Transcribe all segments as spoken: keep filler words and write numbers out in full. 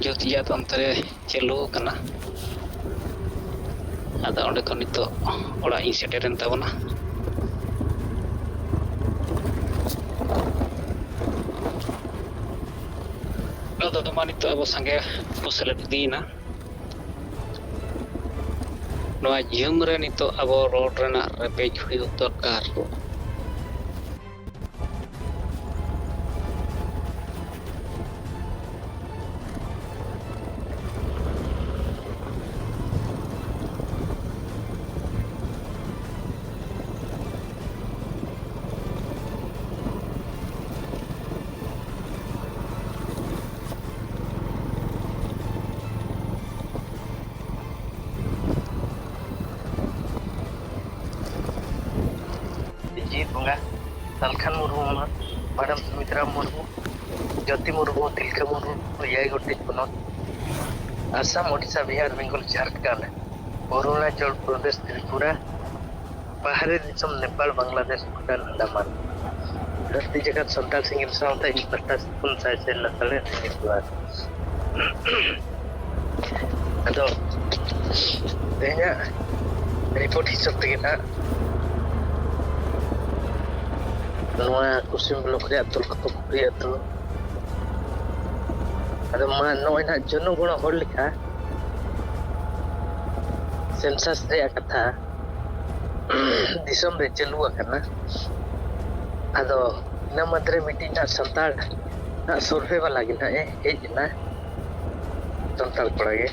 ᱡᱳᱛᱤᱭᱟᱛ ᱚᱱᱛᱮ ᱨᱮ ᱪᱟᱹᱞᱩ ᱟᱠᱟᱱᱟ᱾ ᱟᱫᱚ ᱚᱸᱰᱮ ᱠᱷᱚᱱ ᱱᱤᱛᱚᱜ ᱚᱲᱟᱜ ᱤᱧ ᱥᱮᱴᱮᱨᱮᱱ ᱛᱟᱵᱚᱱᱟ᱾ ᱟᱫᱚ ᱢᱟ ᱱᱤᱛᱚᱜ ᱟᱵᱚ ᱥᱟᱸᱜᱮ ᱠᱚ ᱥᱮᱞᱮᱫ ᱤᱫᱤᱭᱮᱱᱟ᱾ ᱱᱚᱣᱟ ᱡᱷᱩᱢ ᱨᱮ ᱱᱤᱛᱚᱜ ᱟᱵᱚ ᱨᱳᱰ ᱨᱮᱱᱟᱜ ᱨᱮᱯᱮᱡᱽ ᱦᱩᱭᱩᱜ ᱫᱚᱨᱠᱟᱨ᱾ ᱡᱤᱛ ᱵᱚᱸᱜᱟ, ᱥᱟᱞᱠᱷᱟᱱ ᱢᱩᱨᱢᱩ, ᱢᱟᱰᱟᱢ ᱥᱩᱢᱤᱛᱨᱟ ᱢᱩᱨᱢᱩ, ᱡᱳᱛᱤ ᱢᱩᱨᱢᱩ, ᱛᱤᱞᱠᱟᱹ ᱢᱩᱨᱢᱩ, ᱮᱭᱟᱭ ᱜᱚᱴᱮᱡ ᱯᱚᱱᱚᱛ, ᱟᱥᱟᱢ, ᱳᱰᱤᱥᱟ, ᱵᱤᱦᱟᱨ, ᱵᱮᱝᱜᱚᱞ, ᱡᱷᱟᱲᱠᱷᱚᱸᱰ, ᱚᱨᱩᱱᱟᱪᱚᱞ ᱯᱨᱚᱫᱮᱥ, ᱛᱨᱤᱯᱩᱨᱟ, ᱵᱟᱦᱨᱮ ᱫᱤᱥᱚᱢ ᱱᱮᱯᱟᱞ, ᱵᱟᱝᱞᱟᱫᱮᱥ, ᱵᱷᱩᱴᱟᱱ, ᱟᱱᱰᱟᱢᱟᱱ᱾ ᱫᱷᱟᱹᱨᱛᱤ ᱡᱟᱠᱟᱛ ᱥᱟᱱᱛᱟᱲ ᱥᱮᱸᱜᱮᱞ ᱥᱟᱶᱛᱮ ᱤᱧ ᱯᱟᱦᱴᱟ ᱥᱮᱫ ᱠᱷᱚᱱ ᱥᱟᱭ ᱥᱟᱭ ᱞᱟᱛᱟᱲ ᱨᱮ ᱥᱮᱸᱜᱮᱞ ᱡᱚᱦᱟᱨ᱾ ᱟᱫᱚ ᱛᱮᱦᱮᱧᱟᱜ ᱨᱤᱯᱳᱨᱴ ᱦᱤᱥᱟᱹᱵ ᱛᱮᱜᱮ ᱱᱟᱜ ᱱᱚᱣᱟ ᱠᱩᱥᱩᱢ ᱵᱞᱚᱠ ᱨᱮᱭᱟᱜ ᱫᱩᱨᱜᱟᱯᱩᱨ ᱯᱩᱠᱷᱨᱤ ᱟᱹᱛᱩ᱾ ᱟᱫᱚ ᱢᱟ ᱱᱚᱜᱼᱚᱭ ᱱᱟᱜ ᱡᱚᱱᱚᱜᱚᱬᱚ ᱦᱚᱲ ᱞᱮᱠᱷᱟ ᱥᱮᱱᱥᱟᱥ ᱨᱮᱭᱟᱜ ᱠᱟᱛᱷᱟ ᱫᱤᱥᱚᱢ ᱨᱮ ᱪᱟᱹᱞᱩ ᱟᱠᱟᱱᱟ᱾ ᱟᱫᱚ ᱤᱱᱟᱹ ᱢᱟᱫᱽᱨᱮ ᱢᱤᱫᱴᱤᱡ ᱱᱟᱜ ᱥᱟᱱᱛᱟᱲ ᱱᱟᱜ ᱥᱚᱨᱵᱷᱮ ᱵᱟᱞᱟ ᱜᱮ ᱱᱟᱜ ᱮ ᱦᱮᱡ ᱮᱱᱟ, ᱥᱟᱱᱛᱟᱲ ᱠᱚᱲᱟ ᱜᱮ᱾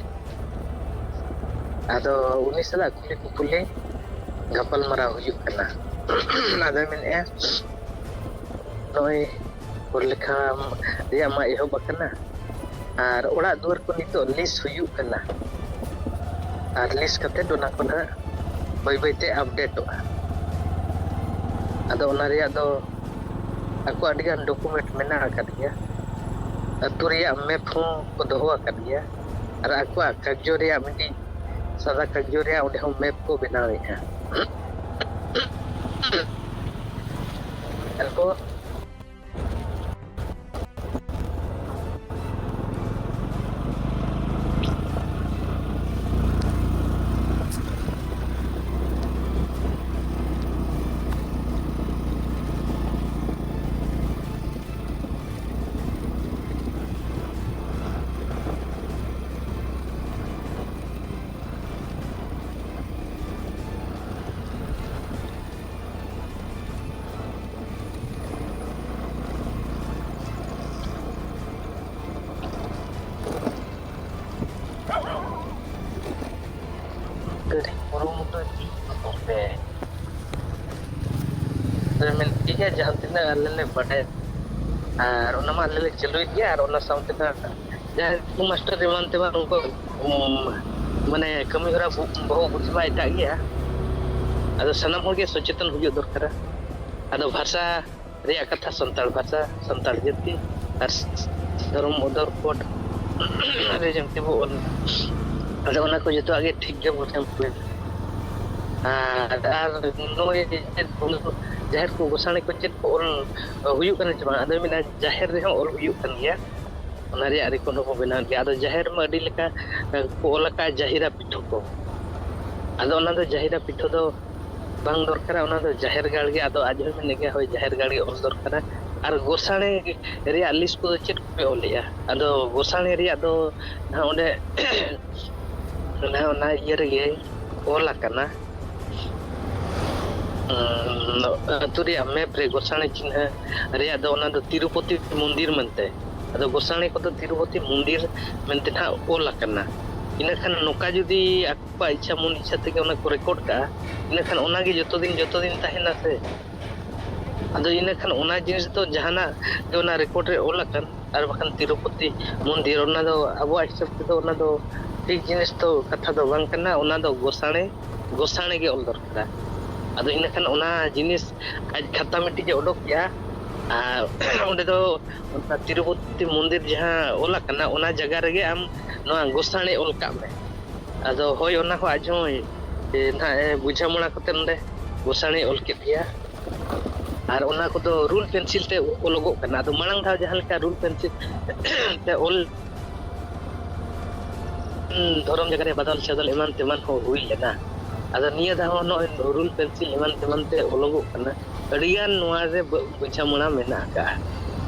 ᱟᱫᱚ ᱩᱱᱤ ᱥᱟᱞᱟᱜ ᱠᱩᱞᱤ ᱠᱩᱯᱩᱞᱤ ᱜᱟᱯᱟᱞ ᱢᱟᱨᱟᱣ ᱦᱩᱭᱩᱜ ᱠᱟᱱᱟ᱾ ᱟᱫᱚᱭ ᱢᱮᱱᱮᱫᱼᱟ, ᱱᱚᱜᱼᱚᱭ ᱦᱚᱲ ᱞᱮᱠᱷᱟ ᱨᱮᱭᱟᱜ ᱢᱟ ᱮᱦᱚᱵ ᱟᱠᱟᱱᱟ, ᱟᱨ ᱚᱲᱟᱜ ᱫᱩᱣᱟᱹᱨ ᱠᱚ ᱱᱤᱛᱚᱜ ᱞᱤᱥ ᱦᱩᱭᱩᱜ ᱠᱟᱱᱟ, ᱟᱨ ᱞᱤᱥ ᱠᱟᱛᱮᱫ ᱚᱱᱟ ᱠᱚ ᱱᱟᱦᱟᱜ ᱵᱟᱹᱭ ᱵᱟᱹᱭᱛᱮ ᱟᱯᱰᱮᱴᱚᱜᱼᱟ᱾ ᱟᱫᱚ ᱚᱱᱟ ᱨᱮᱭᱟᱜ ᱫᱚ ᱟᱠᱚ ᱟᱹᱰᱤᱜᱟᱱ ᱰᱚᱠᱩᱢᱮᱱᱴ ᱢᱮᱱᱟᱜ ᱟᱠᱟᱫ ᱜᱮᱭᱟ, ᱟᱹᱛᱩ ᱨᱮᱭᱟᱜ ᱢᱮᱯ ᱦᱚᱸ ᱠᱚ ᱫᱚᱦᱚ ᱟᱠᱟᱫ ᱜᱮᱭᱟ, ᱟᱨ ᱟᱠᱚᱣᱟᱜ ᱠᱟᱜᱽᱡᱚ ᱨᱮᱭᱟᱜ ᱢᱤᱫᱴᱤᱡ ᱥᱟᱫᱟ ᱠᱟᱜᱽᱡᱚ ᱨᱮᱭᱟᱜ ᱚᱸᱰᱮ ᱦᱚᱸ ᱢᱮᱯ ᱠᱚ ᱵᱮᱱᱟᱣᱮᱫᱼᱟ᱾ ᱟᱨ ᱠᱚ ᱯᱮ᱾ ᱢᱮᱱ ᱴᱷᱤᱠ ᱜᱮᱭᱟ, ᱡᱟᱦᱟᱸ ᱛᱤᱱᱟᱹᱜ ᱟᱞᱮ ᱞᱮ ᱵᱟᱰᱟᱭᱟ, ᱟᱨ ᱚᱱᱟ ᱢᱟ ᱟᱞᱮ ᱞᱮ ᱪᱟᱹᱞᱩᱭᱮᱫ ᱜᱮᱭᱟ, ᱟᱨ ᱚᱱᱟ ᱥᱟᱶᱛᱮ ᱱᱟᱜ ᱡᱟᱦᱟᱸᱭ ᱠᱚ ᱢᱟᱥᱴᱟᱨ ᱮᱢᱟᱱ ᱛᱮᱢᱟᱱ ᱩᱱᱠᱩ, ᱩᱢ, ᱢᱟᱱᱮ ᱠᱟᱹᱢᱤ ᱦᱚᱨᱟ ᱵᱚ-, ᱵᱚᱦᱚᱜ ᱵᱩᱫᱷᱤ ᱢᱟ ᱮᱴᱟᱜ ᱜᱮᱭᱟ᱾ ᱟᱫᱚ ᱥᱟᱱᱟᱢ ᱦᱚᱲ ᱜᱮ ᱥᱚᱪᱮᱛᱚᱱ ᱦᱩᱭᱩᱜ ᱫᱚᱨᱠᱟᱨᱟ᱾ ᱟᱫᱚ ᱵᱷᱟᱥᱟ ᱨᱮᱭᱟᱜ ᱠᱟᱛᱷᱟ, ᱥᱟᱱᱛᱟᱲ ᱵᱷᱟᱥᱟ, ᱥᱟᱱᱛᱟᱲ ᱡᱟᱹᱛᱤ ᱟᱨ ᱫᱷᱚᱨᱚᱢ ᱚᱫᱚᱨ ᱠᱳᱰ ᱨᱮ ᱡᱮᱢᱛᱤ ᱵᱚ ᱚᱞ, ᱟᱫᱚ ᱚᱱᱟ ᱠᱚ ᱡᱚᱛᱚᱣᱟᱜ ᱜᱮ ᱴᱷᱤᱠ ᱜᱮ ᱵᱩᱡᱷᱟᱹᱣ ᱦᱩᱭᱩᱜᱼᱟ᱾ ᱟᱨ, ᱟᱨ ᱱᱚᱜᱼᱚᱭ ᱡᱮ ᱪᱮᱫ ᱵᱚᱸᱜᱟ ᱠᱚ, ᱡᱟᱦᱮᱨ ᱠᱚ, ᱜᱚᱸᱥᱟᱲᱮ ᱠᱚ ᱪᱮᱫ ᱠᱚ ᱚᱞ ᱦᱩᱭᱩᱜ ᱠᱟᱱᱟ ᱪᱮ ᱵᱟᱝ? ᱟᱫᱚ ᱢᱮᱱᱟ ᱡᱟᱦᱮᱨ ᱨᱮᱦᱚᱸ ᱚᱞ ᱦᱩᱭᱩᱜ ᱠᱟᱱ ᱜᱮᱭᱟ, ᱚᱱᱟ ᱨᱮᱭᱟᱜ ᱨᱮᱠᱚᱨᱰ ᱦᱚᱸᱵᱚ ᱵᱮᱱᱟᱣ ᱜᱮᱭᱟ᱾ ᱟᱫᱚ ᱡᱟᱦᱮᱨ ᱢᱟ ᱟᱹᱰᱤ ᱞᱮᱠᱟ ᱠᱚ ᱚᱞ ᱟᱠᱟᱫ ᱡᱟᱦᱮᱨᱟ ᱯᱤᱴᱷᱟᱹ ᱠᱚ, ᱟᱫᱚ ᱚᱱᱟ ᱫᱚ ᱡᱟᱦᱮᱨᱟ ᱯᱤᱴᱷᱟᱹ ᱫᱚ ᱵᱟᱝ ᱫᱚᱨᱠᱟᱨᱟ, ᱚᱱᱟ ᱫᱚ ᱡᱟᱦᱮᱨ ᱜᱟᱲ ᱜᱮ᱾ ᱟᱫᱚ ᱟᱡ ᱦᱚᱸᱭ ᱢᱮᱱᱮᱫ ᱜᱮᱭᱟ, ᱦᱳᱭ, ᱡᱟᱦᱮᱨ ᱜᱟᱲ ᱜᱮ ᱚᱞ ᱫᱚᱨᱠᱟᱨᱟ᱾ ᱟᱨ ᱜᱚᱸᱥᱟᱲᱮ ᱨᱮᱭᱟᱜ ᱞᱤᱥᱴ ᱠᱚᱫᱚ ᱪᱮᱫ ᱠᱚᱯᱮ ᱚᱞᱮᱜᱼᱟ? ᱟᱫᱚ ᱜᱚᱸᱥᱟᱲᱮ ᱨᱮᱭᱟᱜ ᱫᱚ ᱱᱟᱦᱟᱜ ᱚᱸᱰᱮ ᱱᱟᱦᱟᱜ ᱚᱱᱟ ᱤᱭᱟᱹ ᱨᱮᱜᱮ ᱚᱞ ᱟᱠᱟᱱᱟ᱾ ᱩᱸ, ᱟᱹᱛᱩ ᱨᱮᱭᱟᱜ ᱢᱮᱯ ᱨᱮ ᱜᱚᱸᱥᱟᱲᱮ ᱪᱤᱱᱦᱟᱹ ᱨᱮᱭᱟᱜ ᱫᱚ ᱚᱱᱟ ᱫᱚ ᱛᱤᱨᱩᱯᱚᱛᱤ ᱢᱚᱱᱫᱤᱨ ᱢᱮᱱᱛᱮ᱾ ᱟᱫᱚ ᱜᱚᱸᱥᱟᱲᱮ ᱠᱚᱫᱚ ᱛᱤᱨᱩᱯᱚᱛᱤ ᱢᱚᱱᱫᱤᱨ ᱢᱮᱱᱛᱮ ᱱᱟᱦᱟᱜ ᱚᱞ ᱟᱠᱟᱱᱟ᱾ ᱤᱱᱟᱹᱠᱷᱟᱱ ᱱᱚᱝᱠᱟ ᱡᱩᱫᱤ ᱟᱠᱚᱣᱟᱜ ᱤᱪᱪᱷᱟ ᱢᱚᱱ ᱤᱪᱪᱷᱟ ᱛᱮᱜᱮ ᱚᱱᱟ ᱠᱚ ᱨᱮᱠᱚᱨᱰ ᱠᱟᱜᱼᱟ, ᱤᱱᱟᱹᱠᱷᱟᱱ ᱚᱱᱟᱜᱮ ᱡᱚᱛᱚ ᱫᱤᱱ, ᱡᱚᱛᱚ ᱫᱤᱱ ᱛᱟᱦᱮᱱᱟ ᱥᱮ᱾ ᱟᱫᱚ ᱤᱱᱟᱹᱠᱷᱟᱱ ᱚᱱᱟ ᱡᱤᱱᱤᱥ ᱫᱚ ᱡᱟᱦᱟᱱᱟᱜ ᱜᱮ ᱚᱱᱟ ᱨᱮᱠᱚᱨᱰ ᱨᱮ ᱚᱞ ᱟᱠᱟᱱ, ᱟᱨ ᱵᱟᱠᱷᱟᱱ ᱛᱤᱨᱩᱯᱚᱛᱤ ᱢᱚᱱᱫᱤᱨ, ᱚᱱᱟ ᱫᱚ ᱟᱵᱚᱣᱟᱜ ᱦᱤᱥᱟᱹᱵ ᱛᱮᱫᱚ ᱚᱱᱟ ᱫᱚ ᱴᱷᱤᱠ ᱡᱤᱱᱤᱥ ᱫᱚ, ᱠᱟᱛᱷᱟ ᱫᱚ ᱵᱟᱝ ᱠᱟᱱᱟ᱾ ᱚᱱᱟ ᱫᱚ ᱜᱚᱸᱥᱟᱲᱮ, ᱜᱚᱸᱥᱟᱲᱮ ᱜᱮ ᱚᱞ ᱫᱚᱨᱠᱟᱨᱟ᱾ ᱟᱫᱚ ᱤᱱᱟᱹᱠᱷᱟᱱ ᱚᱱᱟ ᱡᱤᱱᱤᱥ ᱟᱡ ᱠᱷᱟᱛᱟ ᱢᱤᱫᱴᱤᱡ ᱮ ᱚᱰᱚᱠ ᱠᱮᱜᱼᱟ, ᱟᱨ ᱚᱸᱰᱮ ᱫᱚ ᱚᱱᱟ ᱛᱤᱨᱩᱯᱚᱛᱤ ᱢᱚᱱᱫᱤᱨ ᱡᱟᱦᱟᱸ ᱚᱞ ᱟᱠᱟᱱᱟ, ᱚᱱᱟ ᱡᱟᱭᱜᱟ ᱨᱮᱜᱮ ᱟᱢ ᱱᱚᱣᱟ ᱜᱚᱸᱥᱟᱲᱮ ᱚᱞ ᱠᱟᱜ ᱢᱮ᱾ ᱟᱫᱚ ᱦᱳᱭ, ᱚᱱᱟ ᱦᱚᱸ ᱟᱡ ᱦᱚᱸᱭ, ᱮ, ᱱᱟᱦᱟᱜ ᱮ ᱵᱩᱡᱷᱟᱹᱣ ᱢᱚᱱᱟ ᱠᱟᱛᱮ ᱱᱚᱰᱮ ᱜᱚᱸᱥᱟᱲᱮ ᱚᱞ ᱠᱮᱫ ᱜᱮᱭᱟ᱾ ᱟᱨ ᱚᱱᱟ ᱠᱚᱫᱚ ᱨᱩᱞ ᱯᱮᱱᱥᱤᱞ ᱛᱮ ᱚᱞᱚᱜᱚᱜ ᱠᱟᱱᱟ᱾ ᱟᱫᱚ ᱢᱟᱲᱟᱝ ᱫᱷᱟᱣ ᱡᱟᱦᱟᱸ ᱞᱮᱠᱟ ᱨᱩᱞ ᱯᱮᱱᱥᱤᱞ ᱛᱮ ᱚᱞ, ᱩᱸ, ᱫᱷᱚᱨᱚᱢ ᱡᱟᱭᱜᱟ ᱨᱮ ᱵᱟᱫᱚᱞ ᱪᱟᱫᱚᱞ ᱮᱢᱟᱱ ᱛᱮᱢᱟᱱ ᱦᱚᱸ ᱦᱩᱭ ᱞᱮᱱᱟ᱾ ᱟᱫᱚ ᱱᱤᱭᱟᱹ ᱫᱷᱟᱣ ᱦᱚᱸ ᱱᱚᱜᱼᱚᱭ ᱨᱩᱞ ᱯᱮᱱᱥᱤᱞ ᱮᱢᱟᱱ ᱛᱮᱢᱟᱱ ᱛᱮ ᱚᱞᱚᱜᱚᱜ ᱠᱟᱱᱟ᱾ ᱟᱹᱰᱤᱜᱟᱱ ᱱᱚᱣᱟ ᱨᱮ ᱵᱟᱹ-, ᱵᱩᱡᱷᱟᱹᱣ ᱢᱚᱱᱟ ᱢᱮᱱᱟᱜ ᱟᱠᱟᱫᱼᱟ᱾